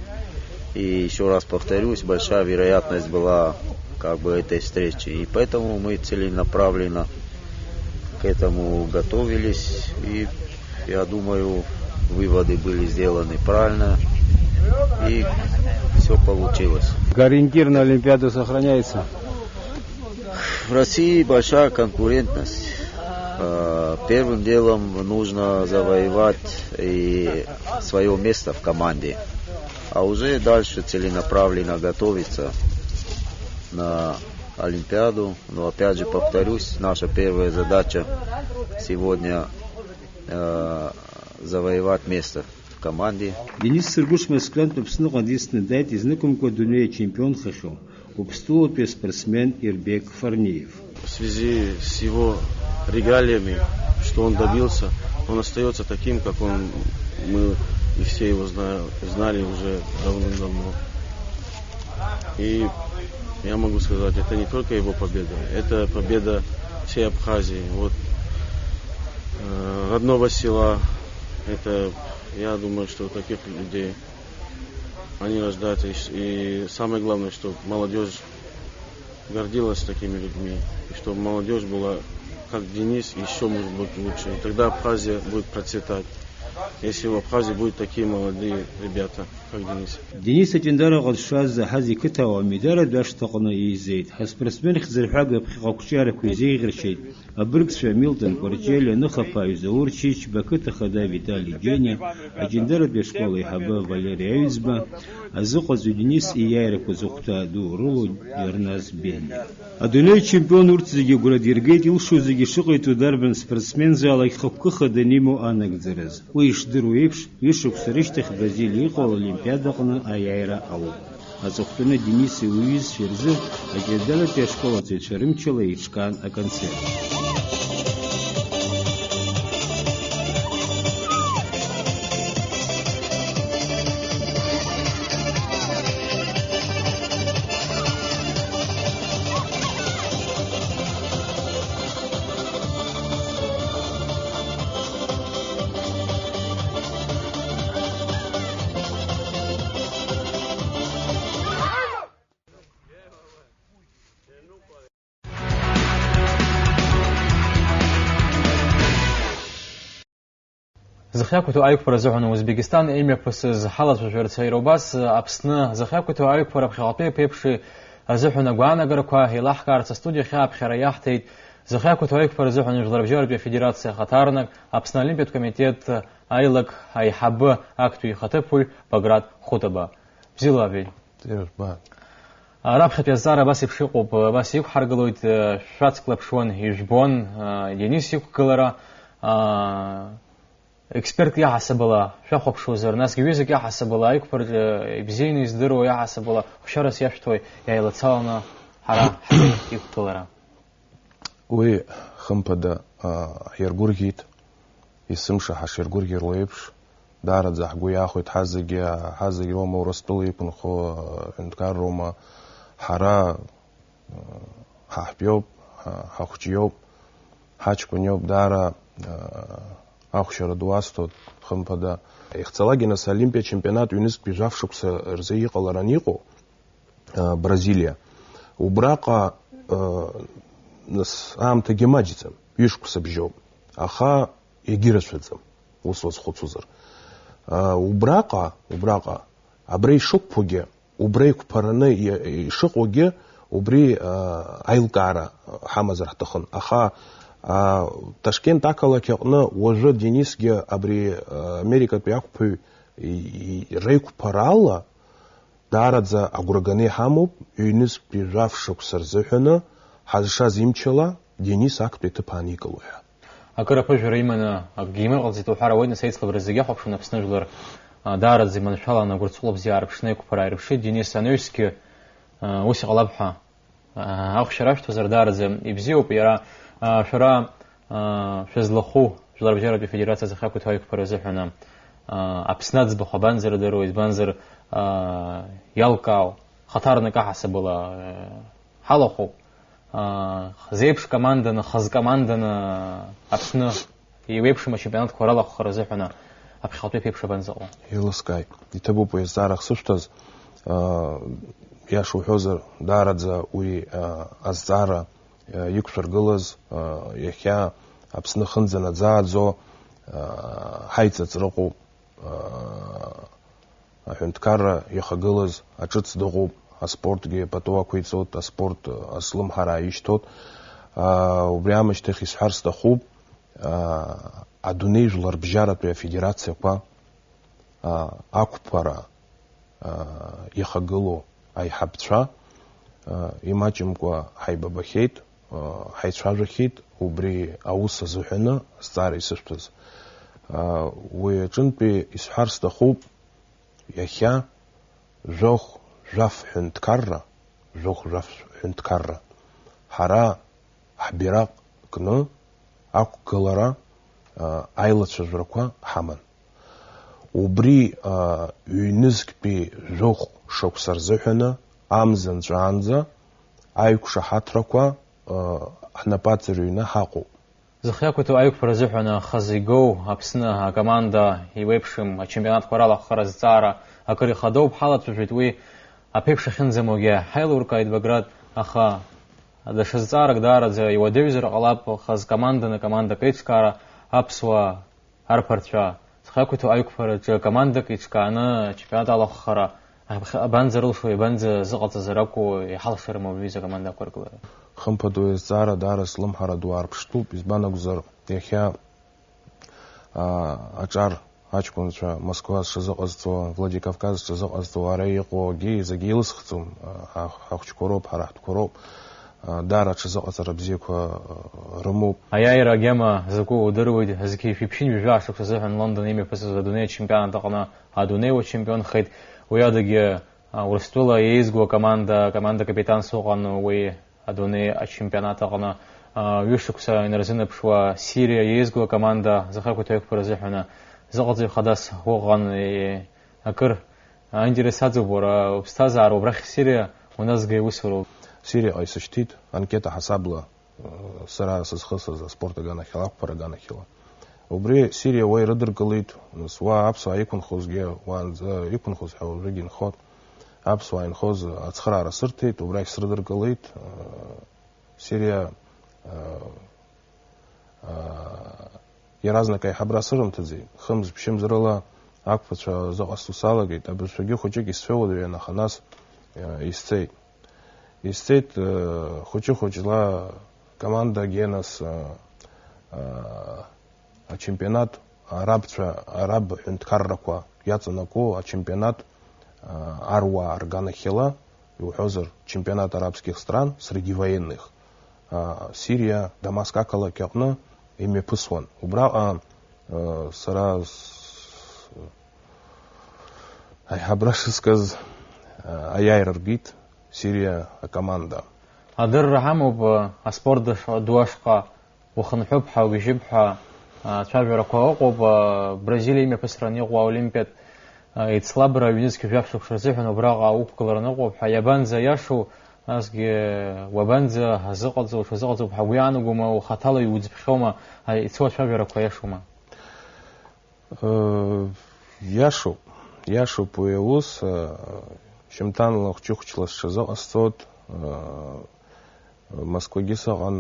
И ещё раз повторюсь, большая вероятность была как бы этой встречи. И поэтому мы целенаправленно к этому готовились. И я думаю, выводы были сделаны правильно. И всё получилось. Ориентир на Олимпиаду сохраняется? В России большая конкурентность. Э, первым делом нужно завоевать и своё место в команде, а уже дальше целенаправленно готовиться на Олимпиаду. Но опять же повторюсь, наша первая задача сегодня, э, завоевать место в команде. Денис Сыргәыш Москвантә Аԥсныҟа дисны дааит изныкымкәа адунеи ачемпион хахьоу, Уԥстәылатәи аспортсмен Ирбек Фарниев. В связи с его регалиями, что он добился, он остаётся таким, как он, мы и все его зна-, знали уже давным-давно. И я могу сказать, это не только его победа, это победа всей Абхазии. Вот, э, родного села, это, я думаю, что таких людей, они рождаются. И, и самое главное, чтобы молодёжь гордилась такими людьми, и чтобы молодёжь была, как Денис, ещё, может быть, лучше. И тогда Абхазия будет процветать, если в Абхазии будут такие молодые ребята, как Денис. Денис Аҷандараҟа дшааз заҳаз иқыҭауаа амидаратә ашҭаҟны еизеит. Ҳаспортсмен хьӡырҳәага аԥхьаҟа ақәҿиарақәа изеиӷьыршьеит. Абыргцәа Милтон Кәарҷелиа, аныхаԥааҩ Заур Чичба, ақыҭа хада Витали Џьениа, Аҷандаратәи ашкол аиҳабы Валери Аҩӡба, азыҟаҵаҩ Денис ииааирақәа зыхәҭа ду рылоу Џьарназ Бениа. Адунеи ачемпион урҭ зегьы агәра диргеит, илшо зегьы шыҟаиҵо дарбан спортсмензаалак хықәкы хаданы имоу анагӡараз. Уи ишдыруа еиԥш, ҩышықәса рышьҭахь Бразилиа иҟоу Олимпиадаҟны аиааира ауп. Аҵыхәтәаны Денис иуаҩызцәа рзы Аҷандаратәи ашкол аҵаҩцәа рымчала еиҿкаан аконцерт. Зхы иақәиҭу аиқәԥара азыҳәан Узбекистан имҩаԥысыз ҳалацәажәарц иара убас Аԥсны зхы иақәиҭу аиқәԥара ԥхьаҟатәи аԥеиԥши азыҳәан агәаанагарақәа еилаҳкаарц астудиахь ааԥхьара иаҳҭеит зхы иақәиҭу аиқәԥара азыҳәан Жәларбжьаратәи Афедерациа ахаҭарнак, Аԥсны Олимпиатә комитет аилак аиҳабы актәи ихаҭыԥуаҩ Баграт Хәытаба. Бзиала, Валери. Бзиара жәбан. А, раԥхьатәи азҵаара абас еиԥш иҟоуп, абас иқәҳаргылоит, э, шәацклаԥшуан, ижәбон, э, Денис иқәгылара, а, експертк иаҳасабала шәахәаԥшуазар, насгьы ҩызак иаҳасабала аиқәԥараҿы ибзианы издыруа иаҳасабала хәшьарас иашәҭуа иааилацаланы ҳара ҳзы иқәгылара. Уи, хымԥада, а, ҳиргәырӷьеит, есымша ҳаширгәырӷьаруа еиԥш, даараӡа ҳгәы иаахәеит ҳазегьы, ҳазегь роума Урыстәыла иқәынхо, а, ҳәынҭқарроума, ҳара, а, ҳаҳәтәиоуп, ҳа-, ҳахәҷиоуп, ҳаҷкәыниоуп, даара, а, ахәшьара ду асҭоит, хымԥада. Ихцалакгьы нас Олимпиа чемпионат ҩнызқьтәи жәаф шықәса рзы иҟаларан иҟоу, а, Бразилиа. Убраҟа, а, Нас аамҭагьы маҷӡам, ҩышықәса бжьоуп, аха егьырацәаӡам, ус уазхәыцуазар. Убраҟа, убраҟа, абра ишықәԥогьы, убра иқәԥараны ишыҟоугьы, убри аилкаара ҳамазар ҳҭахын. Аха Ташкент ақалақь аҟны уажәы Денисгьы абри Америкатәи ақәԥаҩ реиқәԥарала, даараӡа агәра ганы иҳамоуп, ҩнызқьтәи жәаф шықәса рзыҳәаны ҳазшаз имчала Денис актәи аҭыԥ ааникыло ҳәа. Акыр аԥыжәара иманы акгьы имыҟалҵеит уҳәар ауеит, нас аицлабра зегьы ахәаԥшуан Аԥсны жәлар, а, даараӡа иманшәалан агәырҵҟәлабзиа аарԥшны иқәԥара ааирԥшит, Денис анаҩсгьы, а, ус иҟалап ҳәа. Ахәшьара ашәҭозар даараӡа ибзиоуп, иара, шәара шәызлахәу, Жәларбжьаратәи Афедерациа зхы ақәиҭу аиқәԥара азыҳәан Аԥсны аӡбахә абанӡарыдыруа, избанзар, иалкаау, хаҭарнак аҳасабала ҳалахәуп. Зеиԥш команданы, хаз команданы Аԥсны Еиуеиԥшым ачемпионатқәа ралахәхара азыҳәан аԥхьаҟатәи аԥеиԥш абанӡаҟоу? Еилыскааит. Иҭабуп уи азҵаара ахсышәҭаз. Иаша уҳәозар, даараӡа уи азҵаара иқәшәыргылаз, иахьа Аԥсны хынӡа наӡааӡо ҳаиҵаҵрыҟоуп. Аҳәынҭқарра иахагылаз аҿыц дыҟоуп, аспортгьы пату ақәиҵоит, аспорт азлымҳара ишьҭоит. Убри аамышьҭахь исҳәар сҭахуп, адунеи жәларбжьаратәи афедерациақәа ақәԥара иахагылоу аиҳабцәа имаҷымкәа ҳаибабахьеит, ҳаицәажәахьеит убри аус азыҳәаны, азҵаара исышәҭаз. Уи аҿынтәи исҳәар сҭахуп, иахьа жәохә-жәаф ҳәынҭқарра, жәохә-жәаф ҳәынҭқарра, ҳара ҳбираҟ кны ақәгылара, аилацәажәарақәа ҳаман. Убри ҩнызқьтәи жәохә шықәса рзыҳәаны амза нҵәаанӡа аиқәшаҳаҭрақәа ҳнапаҵаҩны ҳаҟоуп. Зхы иақәиҭу аиқәԥара азыҳәан хазы игоу Аԥсны акоманда еиуеиԥшым ачемпионатқәа ралахәхара азҵаара акыр ихадоуп, ҳалацәажәеит уи аԥеиԥш ахьынӡамоугьы ҳаилуркааит Баграт, аха даҽа зҵаарак даараӡа иуадаҩзар ҟалап, хаз команданы командак аиҿкаара аԥсуаа Арԥарцәа, зхы иақәиҭу аиқәԥараҿы командак еиҿкааны ачемпионат алахәхара абанӡарылшо, иабанӡазыҟаҵаз ракәу, иҳалшарым ауаҩы изы акоманда ақәыргылара? Хымԥада, уи азҵаара даара слымҳара ду аарԥштәуп, избан акәзар, иахьа, аа, аҿар аҷкәынцәа Москва зҽазыҟазҵо, Владикавказ зҽазыҟазҵо, ара иҟоугьы зегьы илысхӡом, аа, ҳа-, ҳахәыҷқәа роуп, ҳара ҳтәқәа роуп. Даара аҽазыҟаҵара бзиақәа рымоуп. Аиааира агьама закәу удыруеит, зқьи жәшәи ԥшьынҩажәа шықәса азыҳәан Лондон имҩаԥысыз адунеи ачемпионат аҟны адунеи уачемпионхеит. Уи адагьы, а, Урыстәыла еизго акоманда, акоманда капитанс ыҟан уи адунеи ачемпионат аҟны, а, ҩышықәса инарзынаԥшуа Сириа еизго акоманда зхы ақәиҭу аиқәԥара азыҳәан зыҟаҵаҩ хадас уҟан, е, акыр Аинтерес аҵоуп уара уԥсҭазаара убрахь Сириа уназгеи аусуроуп? Сириаҟа исышьҭит, анкета ҳасабла, сара сызхысыз аспорт аганахьала, ақәԥара аганахьала. Убри Сириа уа ирыдыркылеит, нас уа аԥсуаа иқәынхозгьы, уаанӡа иқәынхоз ҳәа уажәыгь инхот, аԥсуаа инхоз ацхыраара сырҭеит, убрахь срыдыркылеит, Сириа, Иаразнак аиҳабра сырымҭаӡеит. Хымз-ԥшьымз рыла ақәԥацәа зыҟасҵо салагеит. Абызшәагьы хәыҷык исцәеиуадаҩын, аха нас, э, исцеит. Исцеит, э, хәыҷы-хәыҷла команда Генас, э, э, ачемпионат, арабцәа, араб ҳәынҭқаррақәа иаҵанакуа ачемпионат, э, аруаа рганахьала, иуҳәозар, чемпионат арабских стран среди военных, а, Сириа, Дамаск ақалақь аҟны имҩаԥысуан. Убраҟа, а, сара с-, аиҳабра шыскыз, а, аиааира ргеит Сириа акоманда. Адырра ҳамоуп, а, аспорт даш-, ду ашҟа Ухынҳәып ҳәа, угьежьып ҳәа, а, цәажәарақәа ыҟоуп, а, Бразилиа имҩаԥысран иҟоу аолимпиатә, а, еицлабра ҩнызқь жәаф шықәса рзыҳәан убраҟа уқәгылараны ыҟоуп ҳәа, иабанӡа иашоу, насгьы уабанӡа ҳазыҟаҵо, уҽазыҟаҵоуп ҳәа угәы иаанагома, ухаҭала иуӡбхьоума, а, ицо ацәажәарақәа иашоума? Э, иашоуп, иашоуп уи аус, э, шьымҭанла хәҷы-хәҷла сҽазыҟасҵоит, э, Москвагьы сыҟан,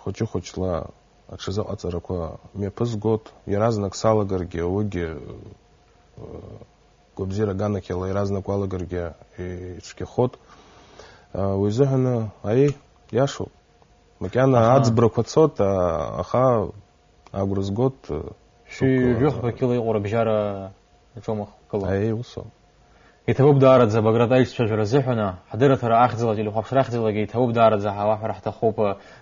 хәыҷы-хәыҷла аҽазыҟаҵарақәа мҩаԥызгот, иаразнак салагаргьы, уигьы, э, гәабзиара аганахьала иаразнак уалагаргьы ицәгьахот. Э, уи азыҳәан, аиеи, иашоуп. Макьана Аха. аӡбрақәа цот, а-, аха агәра згот, э, шьоук, Шәи жәохәба э, кило иҟоу рыбжьара иаҿума хкыла? Аиеи, усоуп. Иҭабуп даараӡа Баграт аиҿцәажәара азыҳәан, ҳадырраҭара ахьӡала, телехәаԥшра ахьӡалагьы иҭабуп даараӡа ҳәа уаҳәара ҳҭахуп,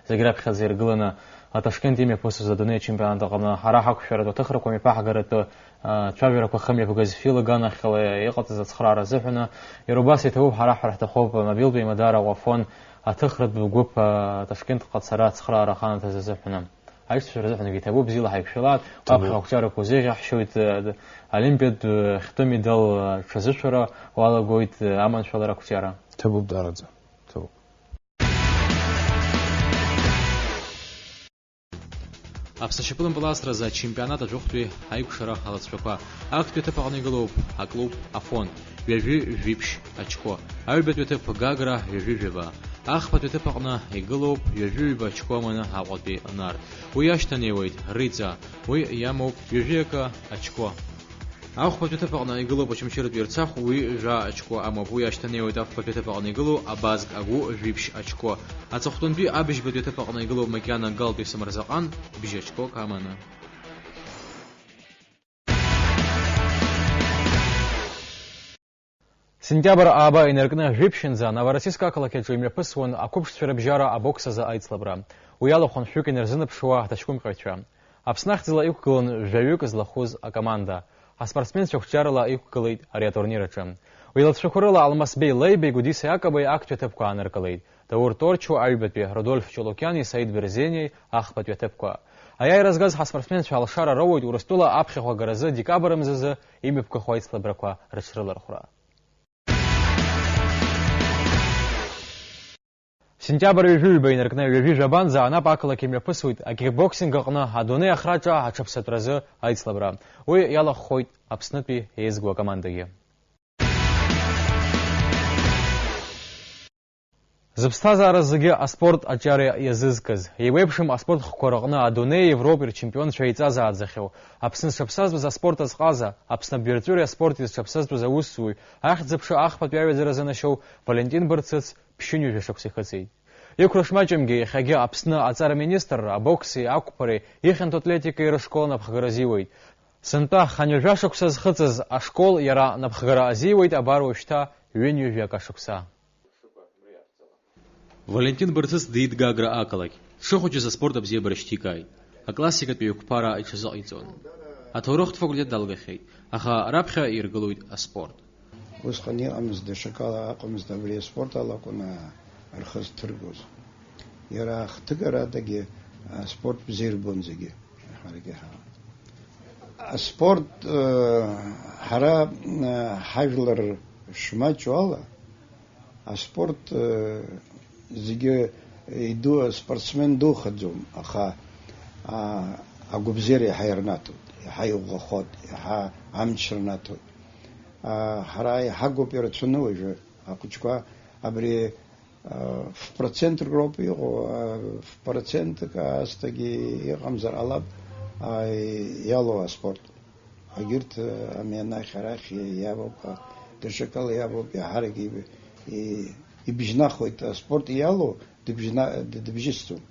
зегь раԥхьаӡа иргыланы, Ташкент имҩаԥысыз адунеи ачемпионат аҟны ҳара ҳақәшәаратәы аҭыхрақәа мҩаԥаҳгаратәы, а, цәажәарақәа хымҩаԥгаз филак аганахьала иҟаҵаз ацхраара азыҳәан, иара убас иҭабуп ҳара ҳәа ҳҭахуп, мобилтә еимадара Аҟәафон аҭыхратә гәыԥ, а, Ташкентҟа ацара ацхраара аханаҭаз азыҳәан. Аишьцәа рзыҳәангьы иҭабуп, бзиала ҳаиқәшәалааит. Ҭабуп. Аԥхьа ақәҿиарақәа узеиӷьаҳшьоит, э, Олимпиатә, э, хьтәы медал, э, ҽазышәара уалагоит, э, аманшәалара ақәҿиара. Ҭабуп, даараӡа. Ҭабуп. Аԥсны ашьапылампыл аасразы ачемпионат ажәохәтәи аиқәшара алҵшәақәа. Актәи аҭыԥ аҟны игылоуп аклуб Афон, ҩажәи жәиԥшь ачқәо. Аҩбатәи аҭыԥ Гагра, ҩажәи жәаба. Ахԥатәи аҭыԥ аҟны игылоуп ҩажәи ҩба ачқәа аманы Аҟәатәи Нарҭ. Уи иашьҭанеиуеит Риҵа, уи иамоуп ҩажәи акы ачқәа. Ахәбатәи аҭыԥ аҟны игылоуп Очамчыратәи Ерцахә, уи жәа ачқәа амоуп. Уи иашьҭанеиуеит ахәбатәи аҭыԥ аҟны игылоу Абазк Агәы, жәиԥшь ачқәа. Аҵыхәтәантәи абыжьбатәи аҭыԥ аҟны игылоуп макьана Галтәи Самырзаҟан, бжьы ачқәак аманы. Сентиабр ааба инаркны жәиԥшьынӡа Новороссийск ақалақь аҿы имҩаԥысуан ақәыԥшцәа рыбжьара абокс азы аицлабра. Уи алахәын шәҩык инарзынаԥшуа аҭаҷкәымҟьаҩцәа. Аԥсны ахьӡала иқәгылан жәаҩык злахәыз акоманда. Аспортсменцәа қәҿиарала иқәгылеит ари атурнир аҿы. Уи алҵшәақәа рыла Алмасбеи Леибеи, Гәдиса Иакобеи актәи аҭыԥқәа ааныркылеит. Даур Торчу аҩбатәи, Рудольф Чолокиани Саид Берзениеи ахԥатәи аҭыԥқәа. Аиааира згаз ҳаспортсменцәа алшара роуеит Урыстәыла аԥхьахә агаразы декабр мзазы имҩаԥгахо аицлабрақәа рыҽрылархәра. Сентиабр ҩажәи ҩба инаркны ҩажәи жәабанӡа анап ақалақь имҩаԥысуеит акикбоксинг аҟны адунеи ахраҿы аҽаԥсатәразы аицлабра. Уи иалахәхоит Аԥснытәи еизгоу акомандагьы. Зыԥсҭазаара зегьы аспорт аҿиара иазызкыз, еиуеиԥшым аспорт хкқәа рыҟны адунеи, Европеи рчемпионцәа еиҵазааӡахьоу, Аԥсны зҽаԥсазтәыз аспорт азҟаза, Аԥсны абҩарҵәыреи аспорти зҽаԥсазтәыз аусзуҩ, ахьӡ-аԥша ахԥатәи аҩаӡара занашьоу Валентин Бырцыц ԥшьынҩажәа шықәса ихыҵит. Иқәра шмаҷымгьы, иахьагьы Аԥсны аҵара министрра, абокси, ақәԥареи, ихьанҭоу атлетикеи рышкол напхгара азиуеит. Сынтәа хынҩажәа шықәса зхыҵыз ашкол иара напхгара азиуеит, абар уажәшьҭа ҩынҩажәи акы шықәса. Валентин Бырцыц диит Гагра ақалақь. Дшыхәыҷыз аспорт абзиабара шьҭикааит. Аклассикатәи еиқәԥара иҽазыҟаиҵон. Аҭоурыхтә факультет далгахьеит, аха раԥхьа иргылоит аспорт. Усҟан иҟамызт, даҽакала аҟамызт, абри аспорт ала акәын, аа, рхы зҭыргоз. Иара ахҭыгарадагьы аспорт бзиа ирбон зегьы, ҳарагьы ҳаан. Аспорт, э, ҳара, э, ҳажәлар шмаҷу ала, аспорт, э, зегьы иду, аспортсмен духаӡом, аха, а, агәабзиара иаҳа ирнаҭоит, иаҳа иӷәӷәахоит, иаҳа амч рнаҭоит. А, ҳара иҳагуп ирацәаны уажәы ахәыҷқәа абри, а, фпроцентк роуп иҟоу, а, фпроцентк аасҭагьы иҟамзар ҟалап, а, иалоу аспорт. Егьырҭ, а, ами анахь арахь иавоуп, а, даҽакала иавоуп, иаҳарак иб-, и-, ибжьнахуеит, аспорт иалоу дыбжьна-, д-, дыбжьысӡом.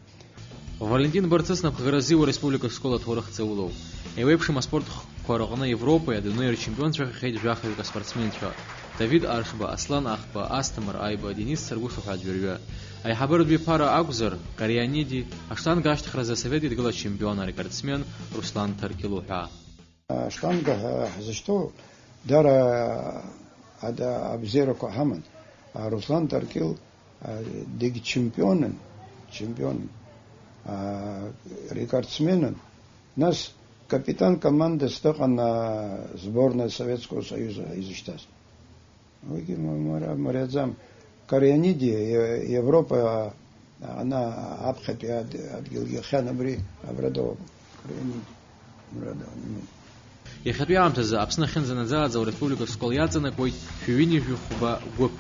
Валентин Барцыц напхгара азиуа ареспублика школ аҭоурых ҵаулоуп. Еиуеиԥшым аспорт хкқәа рыҟны Европеи адунеи рчемпионцәахахьеит жәахаҩык аспортсменцәа. Давид Аршба, Аслан Ахба, Асҭамыр Аиба, Денис Царгәыша ҳәа аӡәырҩы. Аиҳабыратә ԥара акәзар, Карианиди, аштанга ашьҭыхразы Асовет Еидгыла ачемпион арекордсмен Руслан Ҭаркьыл уҳәа. Аштанга ҳәа ҳзышьҭоу дара ада-, абзиарақәа ҳаман. А, Руслан Ҭаркьыл, а, дегьчемпионын, чемпионын, а, рекордсменын, нас капитан командас дыҟан, а, сборная Советского Союза ҳәа изышьҭаз. Уигьы ма-, мара-, мариаӡам. Карианиди, Е-, Европа, ана, аԥхьатәи ад-, адгьылгьы ахьан абри, абра дыҟоуп. Карианиди, абра дыҟоуп. Иахьатәи аамҭазы Аԥсны ахьынӡанаӡааӡа ареспублика школ иаҵанакуеит шәи ҩынҩажәи хәба гәыԥ.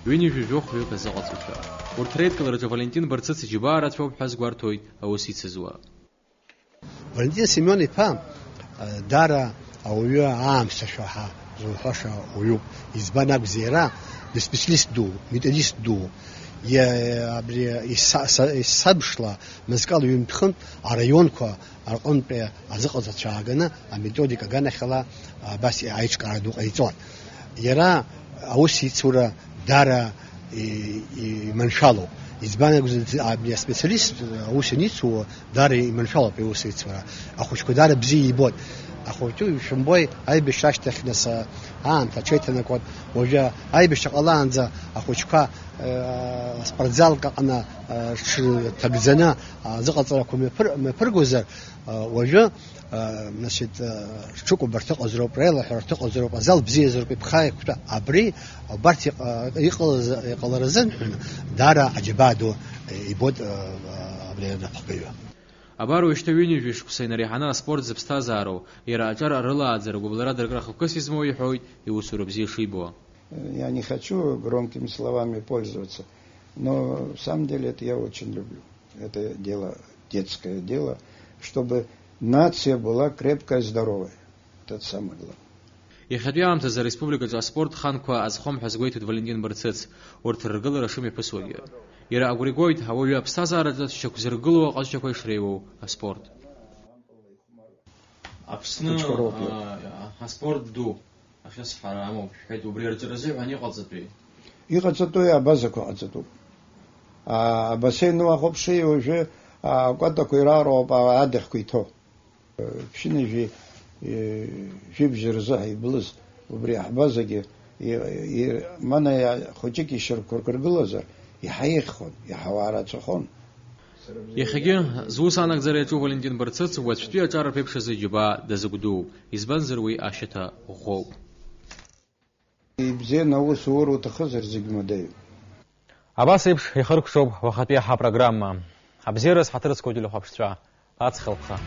Ҩынҩажәи жәохәҩык азыҟаҵаҩцәа. Урҭ реидкылараҿы Валентин Барцыц иџьабаа рацәоуп ҳәа азгәарҭоит аус ицызуа. Валентин Семион-иԥа, э, даара ауаҩы аамсҭашәа ҳәа зуҳәаша уаҩуп. Избан акәзар, иара специалист ду, методист ду. Иа-, абри иса-, са-, исабшла мызкала ҩынтә-хынтә араионқәа рҟынтәи азыҟаҵацәа ааганы аметодика аганахьала абас аиҿкаара ду ҟаиҵон. Иара аусеицура даара и-, и-, иманшәалоуп. Избан акәзар, абри аспециалист аус аницуа даара иманшәалоуп иусеицура. Ахәыҷқәа даара бзиа ибоит. Ахәыҷы, ишәымбои, аибашьра ашьҭахь нас, а, аамҭа аҽеиҭанакуан. Уажәы аибашьра ҟалаанӡа ахәыҷқәа, э, аспортзалк аҟны, э, рҽырҭагӡаны, а, азыҟаҵарақәа мҩаԥыр-, мҩаԥыргозар, э, уажәы, э, значит, э, рҽыкәабарҭа ыҟазароуп, реилаҳәарҭа ыҟазароуп, азал бзиазароуп, иԥхаиқәтәа абри, убарҭ иҟ-, иҟалаз, иҟаларазы ҳәа, даара аџьабаа ду, э, ибоит, э, абри анапхгаҩы. Абар уажәшьҭа ҩынҩажәи шықәса инареиҳаны аспорт зыԥсҭазаароу, иара аҿар рылааӡара гәыбылра даркра хықәкыс измоу иҳәоит, иусура бзиа шибо. Я не хочу громкими словами пользоваться, но в самом деле это я очень люблю. Это дело, детское дело, чтобы нация была крепкая, здоровая. Это самое главное. Иахьатәи аамҭазы ареспубликаҿы аспорт ханқәа азхом ҳәа азгәеиҭоит Валентин Барцыц, урҭ рыргылара шымҩаԥысуагьы. Иара агәра игоит, ауаҩы аԥсҭазаараҿы дшьақәзыргылоу аҟазшьақәа ишреиуоу аспорт. Аԥсны, Ахәыҷқәа роуп, а, аспорт ду ахьысҳара амоуп, шәҳәеит, убри арҵаразы ҳәа иҟаҵатәи? Иҟаҵатәуи абазақәа ҟаҵатәуп. А, абасеин уахәаԥши уажәы, а, акәатақәа ирароуп, а, адыхьқәа иҭоу. Ԥшьынҩажәи, э, жәибжь рзы ҳаиблыз убри аҳбазагьы, и-, и-, мана иа-, хәыҷык ишьарқәа ркыргылазар, иаҳа еиӷьхон, иаҳа ауаа рацәахон. Иахьагьы, зус анагӡара иаҿу Валентин Барцыц уаҵәтәи аҿар рԥеиԥш азы иџьабаа дазыгәдууп, избанзар уи ашьаҭа ӷәӷәоуп. Ибзианы аус уур уҭахызар, зегь мадаҩуп. Абас еиԥш ихыркәшоуп уахатәи ҳапрограмма. Абзиараз ҳаҭыр зқәу телехәаԥшцәа, аҵх алԥха!